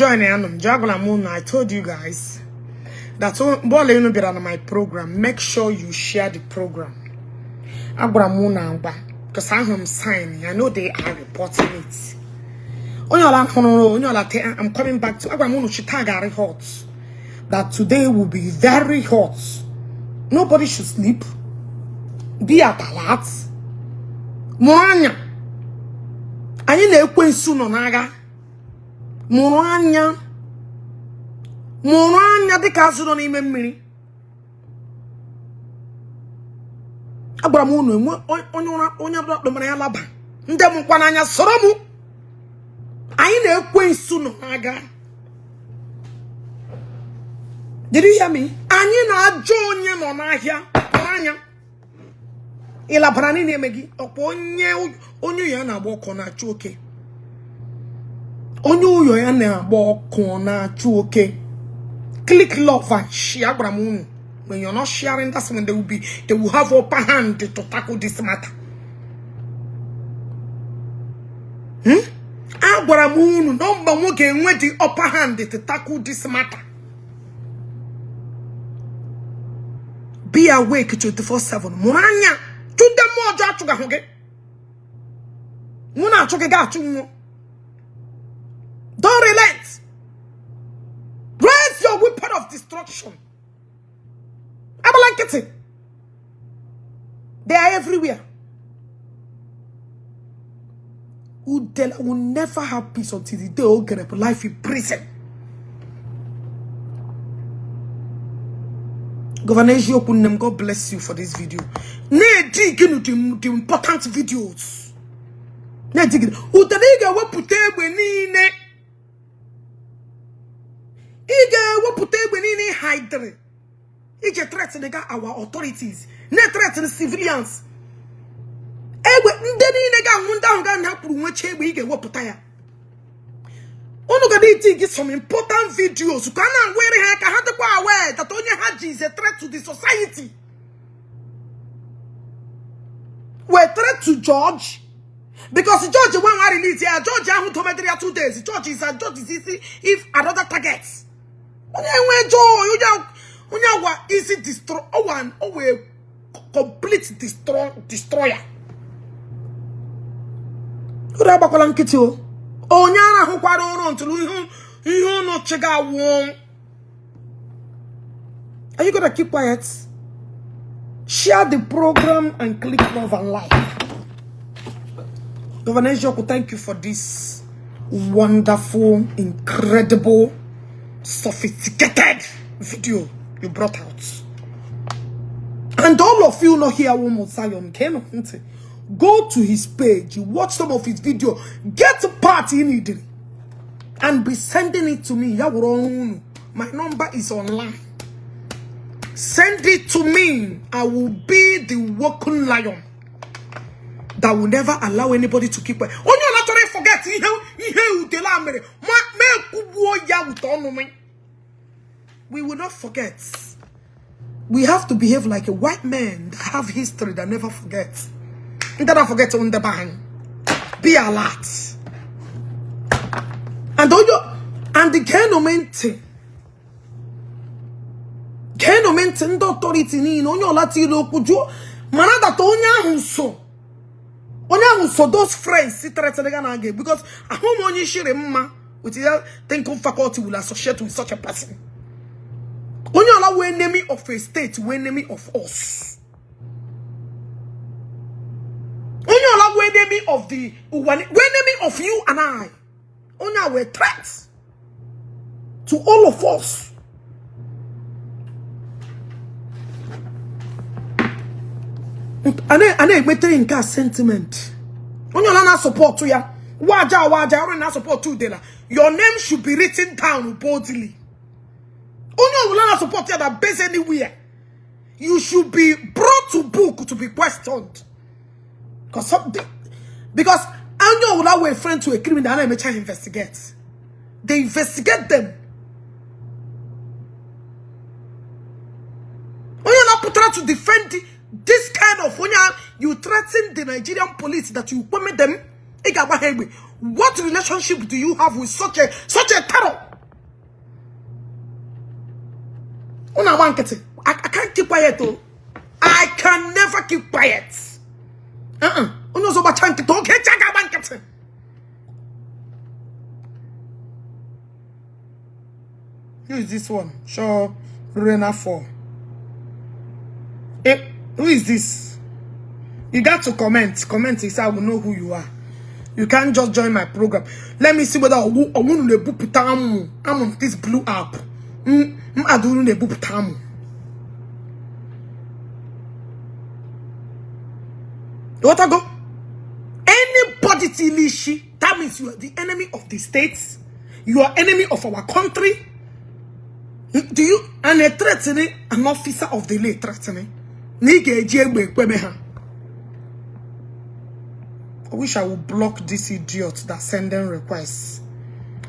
join I told you guys that on my program, make sure you share the program. Because I am signing. I know they are reporting it. I'm coming back to hot. That today will be very hot. Nobody should sleep. Be at alert. Moranya. Anyị na-ekwe nsu nọ n'agha. Mụrụ anya dịka azụ nọ n'ime mmiri. Agbara m unu onye ọbụla ya laba. Ndị m nkwa n'anya soro m. Anyị na-ekwe nsu nọ n'agha. Did you hear me? Anyị na-ajọ onye nọ n'ahịa. Anya. Ila barani na emegi okpo onye ya na agba ọkụ na-achụ oke. Onye uyo ya na agba ọkụ na-achụ oke. Click love and share unu. When you're not sharing, that's when they will have upper hand to tackle this matter. Agwara m unu number nwoke enwe the upper hand to tackle this matter. Be awake 24/7. Muranya. Don't relent. Raise your weapon of destruction. They are everywhere. Udele will never have peace until the day will get up life in prison. Governor Ogechi Okeke Njaka, God bless you for this video. The important videos. Udele wepute egbe niile. Wepute egbe niile hide. Ije threaten our authorities. Ne threaten civilians. Egbe ndị niile nwunda ahụ ga na-apụrụ nweche egbe ige wepụta ya. Unu ga get some important videos. You cannot wear her aware that only Haji is a threat to the society. We're a threat to George. Because George won't release here. George who told me 2 days. George is easy if another targets. Easy destroy one complete destroyer. Onyara who quite on to you no check out one. Are you gonna keep quiet? Share the program and click love and like. Governor Ogechi, thank you for this wonderful, incredible, sophisticated video you brought out. And all of you not here one more Zion came. Go to his page, watch some of his video, get a part in it, and be sending it to me. My number is online. Send it to me. I will be the walking lion that will never allow anybody to keep it. Oh, you not forget. We will not forget. We have to behave like a white man that have history that never forgets. Don't forget on the bang. Be alert. And the Genomenti authority ni onyo lati lo kujo manada to onya hunso those friends sit again because ahom onye shire mma with the thinking faculty will associate with such a person. Onyo la we enemy of a state, we enemy of us. Onyola we enemy of the enemy of you and I. Onya we threats to all of us. Ane metere nka sentiment. Onyola na support to ya. Waja ore na support to Udele. Your name should be written down boldly. Onyola na support ya that base anywhere. You should be brought to book to be questioned. Because Anyo will allow a friend to a criminal and try to investigate. They investigate them. When you're not trying to defend this kind of when you threaten the Nigerian police that you permit them, what relationship do you have with such a terror? I can't keep quiet. Oh. I can never keep quiet. Who is this one? Sure, Rena 4. Who is this? You got to comment. Comment so I will know who you are. You can't just join my program. Let me see whether I'm on this blue app. What I go? Anybody Tilishi, that means you are the enemy of the states. You are enemy of our country. Do you and a threatening an officer of the late threatening? I wish I would block this idiot that sending requests.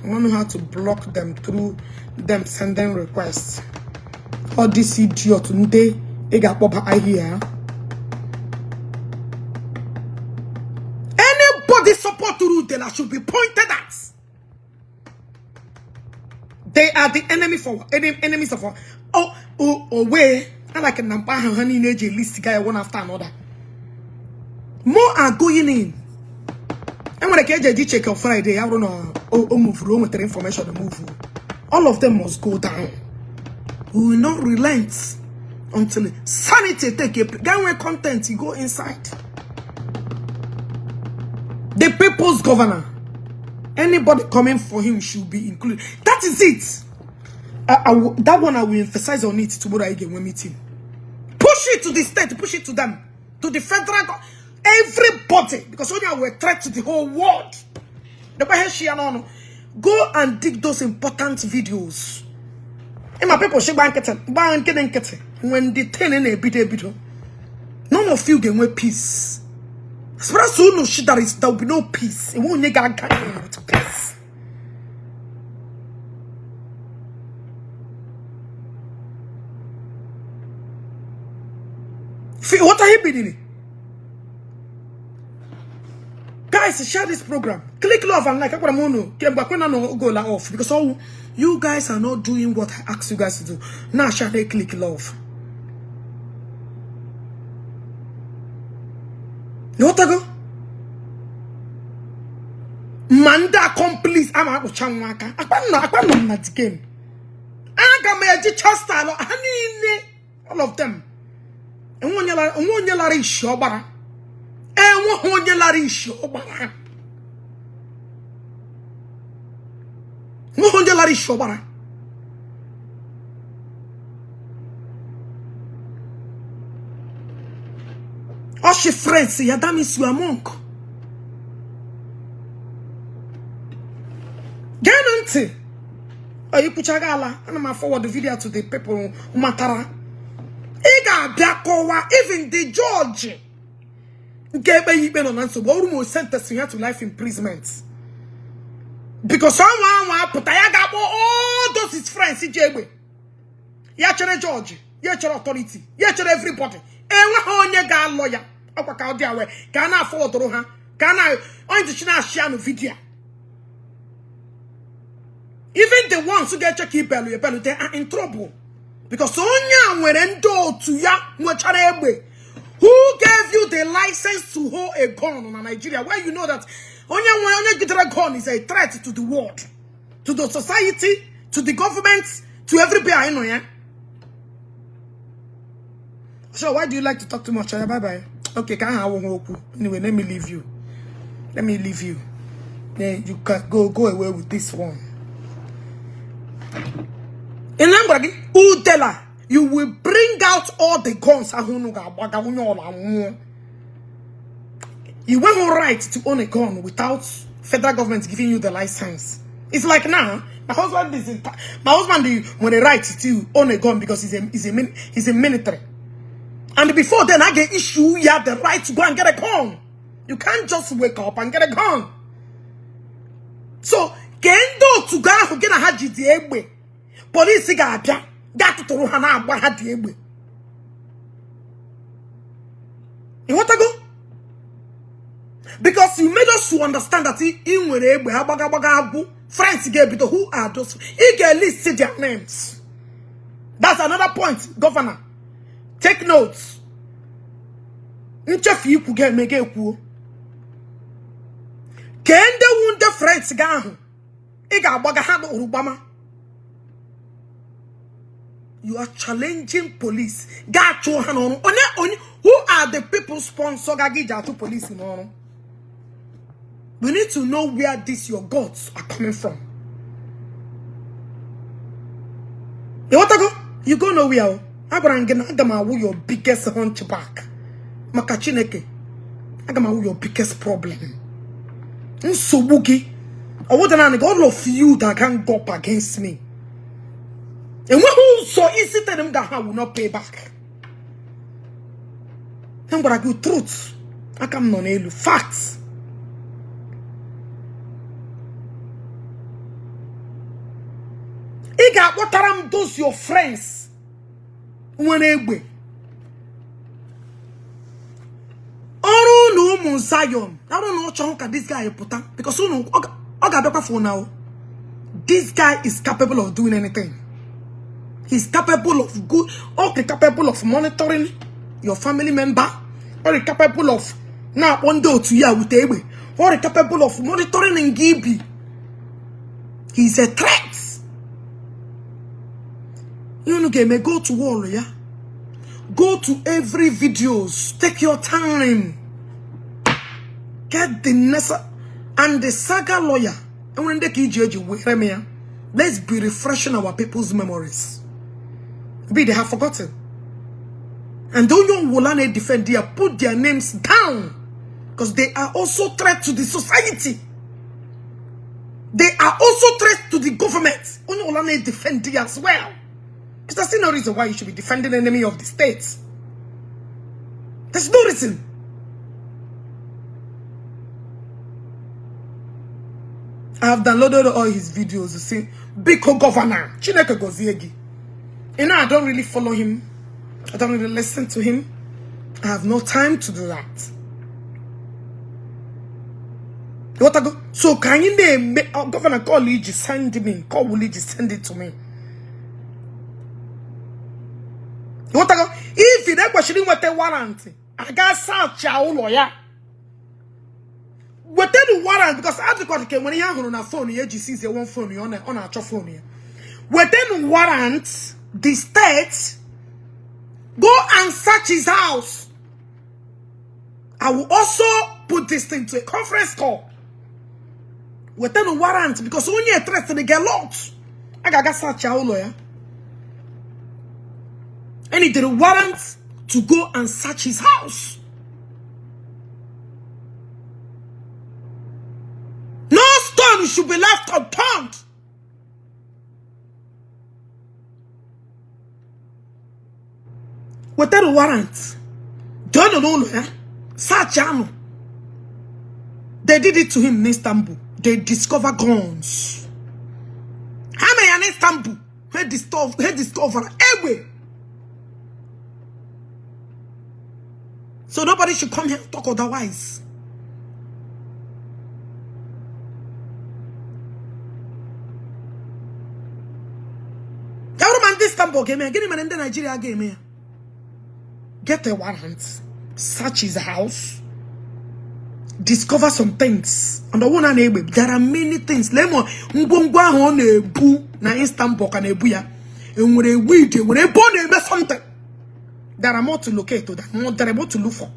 I don't know how to block them through them sending requests. All this idiot they got I hear. Anybody support Udele should be pointed at. They are the enemies of our way. I like a number honey list guy one after another. More are going in. And when I get a check on Friday, I don't know move room with the information to move. All of them must go down. We will not relent until sanity take a get content, you go inside. The people's governor. Anybody coming for him should be included. That is it. That one I will emphasize on it tomorrow again when meeting. Push it to the state, push it to them, to the federal government. Everybody, because when you are a threat to the whole world, go and dig those important videos. And my people when they turn in a bit, none of you can with peace. As far as you know, there will be no peace. It won't get peace. What are you doing? Guys, share this program. Click love and like. Go off because all you guys are not doing what I asked you guys to do. Now share they click love. What I go? Manda accomplice. I'm a changwaka. I don't know that game. I got my style. All of them. And one yellow shobara. And one yellow shobara. One yellow shobara. Oh, she friends, yeah, that means you are monk. Ganante. Oh, you put chagala, and I'm forward the video to the people Matara. Ega Biakowa, even the George. Gebe Iben on answer, but almost sentencing her to life imprisonment. Because someone put all those his friends, Ijele. Yachere George, Yachere authority, Yachere everybody. And one on lawyer. Can I afford her? Can I share the video? Even the ones who get check they are in trouble. Because Sonya went to ya who gave you the license to hold a gun in Nigeria? Where you know that Onya get a gun is a threat to the world, to the society, to the government, to everybody I know, yeah? So why do you like to talk too much? Bye bye. Okay, can I have one okpu? Anyway, let me leave you. Let me leave you. Then you can go away with this one. In Udele, you will bring out all the guns. You won't have right to own a gun without federal government giving you the license. It's like now, my husband when a right to own a gun because he's a military. And before then, I get issue, you have the right to go and get a gun. You can't just wake up and get a gun. So, kendo to go and get a haji diegbe. Police got to Ruhana Baha diegbe. You want to go? Because you made us to understand that in when friends get who are those? He can list their names. That's another point, Governor. Take notes. Nchefu ikwu ga emege ekwu. Kende wunde friends ga ahụ. Ị ga-agbaga ha n'Orubama. You are challenging police. Who are the people sponsor to police in on? We need to know where these your gods are coming from. You want to go? You go nowhere. Agama your biggest hunchback. Makachineke. Agama your biggest problem. Nsubugi. I want all of you that can go up against me. And who so easy tell them that I will not pay back. And what I do truth. I come non elu facts. Iga what are those your friends? When egbe. Oru no mun Zion. I don't know chonka this guy put up because you know Oga for now. This guy is capable of doing anything. He's capable of good, or capable of monitoring your family member, or capable of now one day to ya with Ewe, or capable of monitoring and Gibi. He's a threat. You know, may go to war, yeah. Go to every videos. Take your time. Get the necessary and the saga lawyer. And when they judge you, let's be refreshing our people's memories. They have forgotten. And don't you Wolane defend there, put their names down. Because they are also threat to the society. They are also threat to the government. Only Wolane defend there as well. Because there's no reason why you should be defending the enemy of the state. There's no reason. I have downloaded all his videos to see Biko Governor Chineke Goziegi. You know, I don't really follow him. I don't really listen to him. I have no time to do that. What I go? So can you name Governor call Ili Ji send me? Call Ili Ji send it to me. What I go? If you don't question what they warrant, I got search your lawyer. What they warrant because I think when you have on a phone, you see the one phone on our phone here. What they warrant the state go and search his house. I will also put this thing to a conference call. Without a warrant, because when you're threatened, they get locked. I got search our lawyer. And he did a warrant to go and search his house. No stone should be left unturned. Without a warrant, don't know, search him. They did it to him in Istanbul. They discover guns. How many in Istanbul? He discover everywhere. So nobody should come here and talk otherwise. Everyone Istanbul game here. Get him in the Nigeria game here. Get a warrant, search his house, discover some things. And the one there are many things. Lemon, on a boo, na Istanbul can a booya. And when a weed, when a bone, something. There are more to locate to that, more there are more to look for.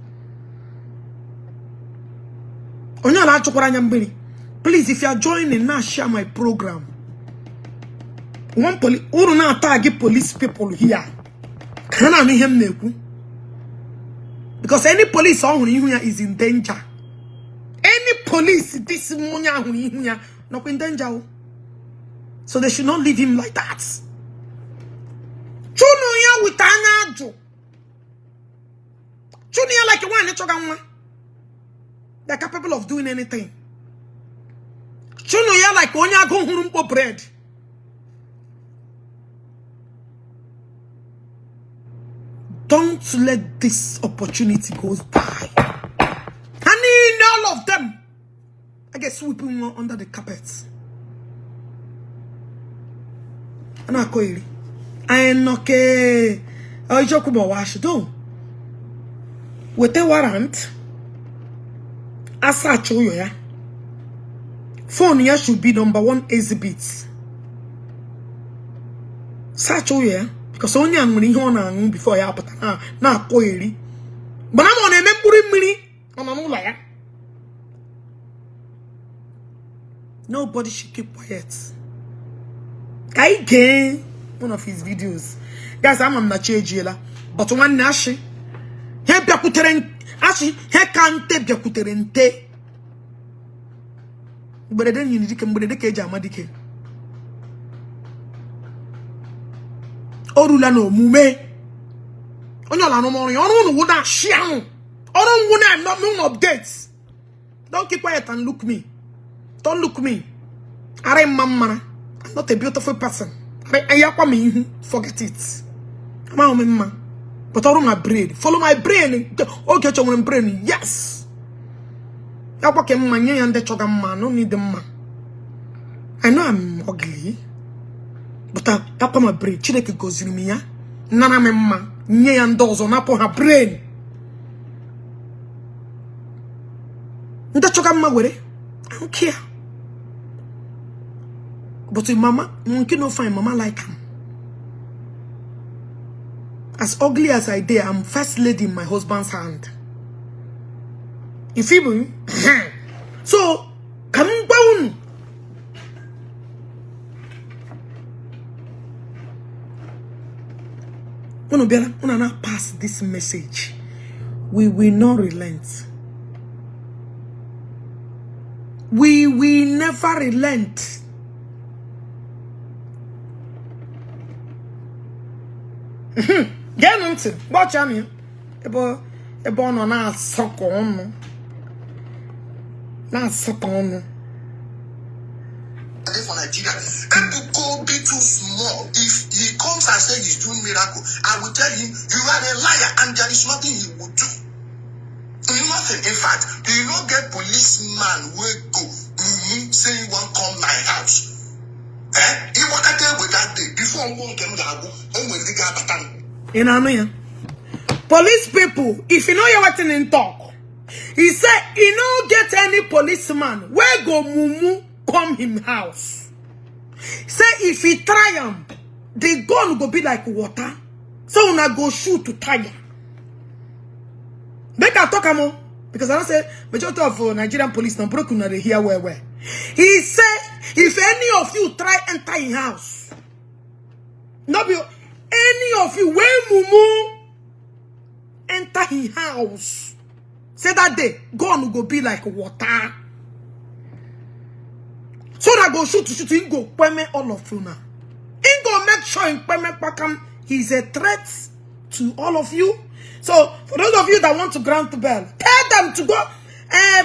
Please, if you are joining now, share my program. One police, who not target police people here. Can I make him? Because any police on here is in danger. Any police, this money not in danger. So they should not leave him like that. Chunuya with Anajo. Chunuya like one. They're capable of doing anything. Chunuya like one go hurumpo bread. Don't let this opportunity go by. I need all of them. I get sweeping under the carpet. And I call Iri. I'm okay. Oh, you joke about what do? With a warrant, I search you, yeah. Phone here should be #1 exhibit. Search you, yeah. Because only I'm going on before I happen. Now, coily. But I'm on a memory. I'm on a nobody should keep quiet. I gain one of his videos. Guys, I'm on the Ijele. But one nashi. He biakuteren ashi. He kante biakuterente. But then you need to come with the cage. Amadike. Orula no mume. Onyola no more. Onu woda shiam. Onu wuna no updates. Don't keep quiet and look me. Don't look me. I'm not a beautiful person. Forget it. I'm but follow my brain. Follow my brain. Ogechi Okeke brain. Yes. I don't need the man. I know I'm ugly. But I my brain. Chineke goes in me. Nana memma. Nye and doors on up on her brain. I don't care. But with mama, you cannot find mama like him. As ugly as I dare, I'm first lady in my husband's hand. You feel me? So, come down. When I now pass this message, we will not relent. We will never relent. Get into watch me. Ebo no na soko on. Na soko on. For Nigeria, people go be too small. If he comes and says he's doing miracle, I will tell him you are a liar and there is nothing he will do. Nothing. In fact, you don't get policeman will go say you won't come my house. He want to tell with that day before one came to Agwu, with the guy. You know what I mean? Police people, if you know you're watching in talk, he said he no get any policeman where go mumu come him house. Say if he try him, the gun go be like water. So una go shoot to tire. Make I talk more because I don't say majority of Nigerian police now broken they hear where. He said if any of you try enter in house, no be any of you when mumu enter his house, say that day gun go be like water. So that go shoot him go peme all of you now. He go make sure in peme pakam he's a threat to all of you. So for those of you that want to grant the bell, tell them to go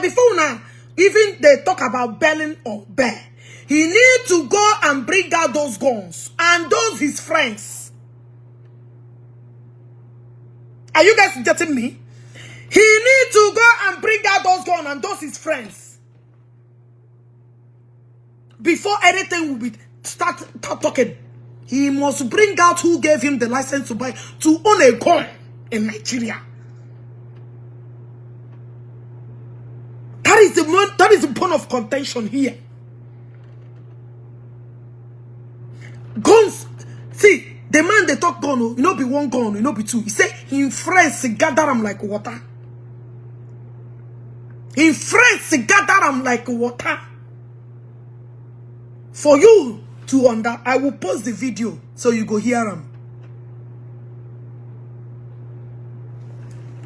before now. Even they talk about belling or bear. He need to go and bring out those guns and those his friends. Are you guys getting me? He need to go and bring out those guns and those his friends. Before anything will be start talking, he must bring out who gave him the license to own a gun in Nigeria. That is the point of contention here. Guns, see, the man they talk gun, you know be one gun, you know be two. He say in friends gather them like water. In friends gather them like water. For you to I will post the video so you go hear them.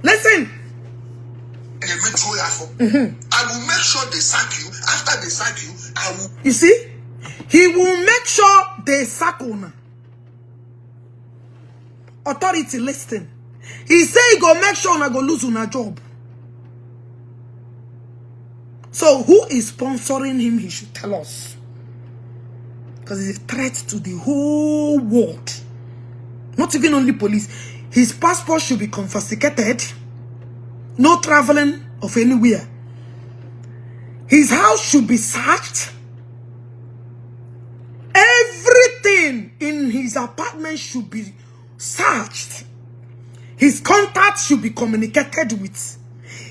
Listen. I will make sure they sack you. After they sack you, I will. You see, he will make sure they sack you. Authority, listen. He say he go make sure I go lose on a job. So who is sponsoring him? He should tell us. Because it's a threat to the whole world. Not even only police. His passport should be confiscated. No traveling of anywhere. His house should be searched. Everything in in his apartment should be searched. His contacts should be communicated with.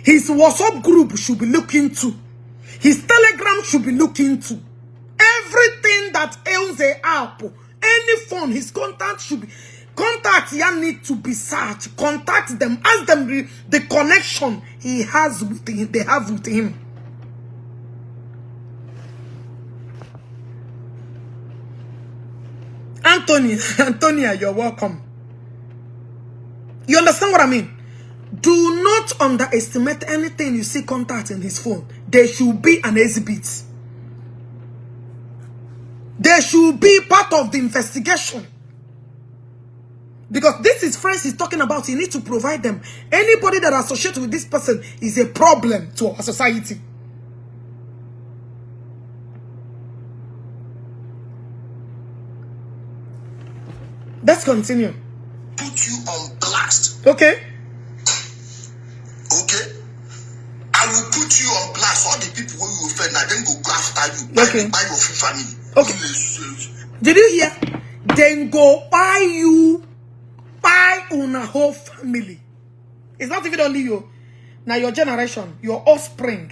His WhatsApp group should be looked into. His Telegram should be looked into. Everything that owns the app, any phone, his contacts should be... Contacts here need to be searched. Contact them. Ask them the connection he has with him, they have with him. Antonia, you're welcome. You understand what I mean? Do not underestimate anything you see contact in his phone. There should be an exhibit. They should be part of the investigation. Because this is friends he's talking about. You need to provide them. Anybody that associates with this person is a problem to our society. Let's continue. Put you on blast. Okay. Okay? I will put you on blast. All the people who you offend, I then go after you. Okay. Buy your full family. Okay. Did you hear? Then go buy you, buy on a whole family. It's not even only you. Now your generation, your offspring,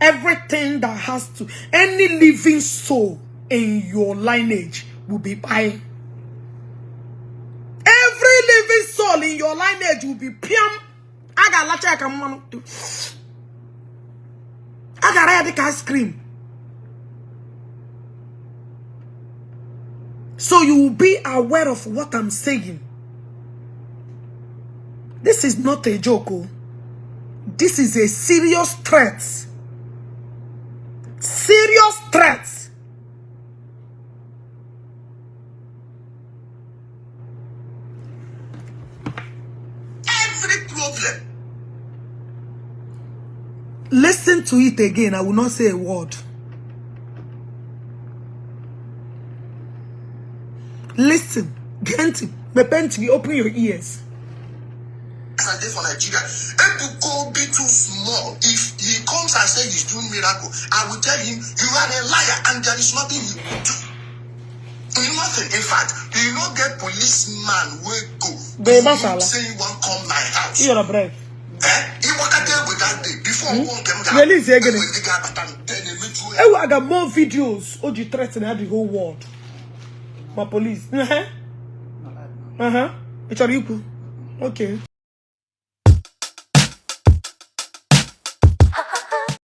everything that has to, any living soul in your lineage will be buying. Every living soul in your lineage will be piam. I got ice cream. So you will be aware of what I'm saying. This is not a joke. This is a serious threat. Serious threat. Every problem. Listen to it again. I will not say a word. Listen. Genti, Mepenti, open your ears. And this for Nigeria, it will be too small. If he comes and says he's doing miracle, I will tell him you are a liar and there is nothing he will do. Nothing. In fact, you not get policeman will go. Say you won't come my house. You're a brave. He walk out there with that day before one came down. Release again. I got more videos. Oji threatening the whole world. My police. It's a okay.